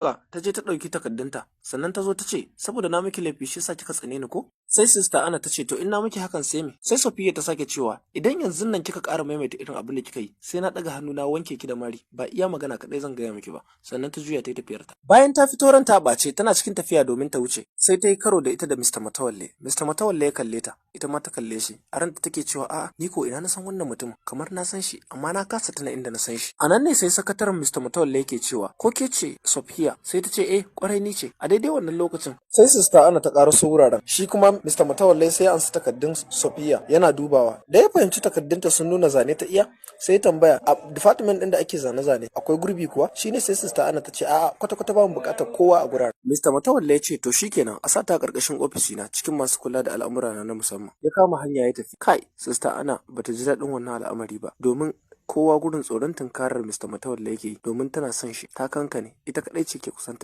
Ta je ta ɗauki takardunta, sannan ta zo ta ce, "Saboda na miki laifi shi yasa kika tsane ni ko?" Sai Sister Anna ta ce, "To, in na miki hakan sai me?" Sai Sofiya ta sake cewa, "Idan yanzu nan kika ƙara maimaita irin abin da kika yi, sai na ɗaga hannu na wanke ki da mari, ba iya magana kaɗai zan gaya miki ba." Sannan ta juya ta yi tafiyarta. Bayan ta fito, ranta ɓace, tana cikin tafiya domin ta wuce, sai ta yi karo da ita da Mr. Matawalle. Mr. Matawalle ya kalle ta, ita ma ta kalle shi. A ranta take cewa, "A'a, ni ko ina na san wannan mutum? Kamar na san shi, amma na kasa tuna inda na san shi." A nan ne sai sakataren Mr. Matawalle yake cewa, "Ko ke ce Sofiya?" Sai ta ce, "Eh, kwarai ni ce." A daidai wannan lokacin sai Sister Anna ta ƙaraso wuraren. Shi kuma Mr. Matawalle sai ya ansa takardun Sofiya yana dubawa. Da ya fahimci takardunta sun nuna zane ta iya, sai ya tambaya, "A department ɗin da ake zane-zane akwai gurbi kuwa?" Shine sai Sister Anna ta ce, "A'a, kwata-kwata ba mu buƙatar kowa a guraren." Mr. Matawalle ya ce, "To shikenan, a sa ta a ƙarƙashin ofisina cikin masu kula da al'amura na musamman." Ya kama hanya ya tafi. Kai, Sister Anna bata ji daɗin wannan al'amari ba, domin kowa gurin tsoron tunkarar Mr. Matawalle yake yi, domin tana son shi, ta kankane, ita kaɗai ce ke kusanta.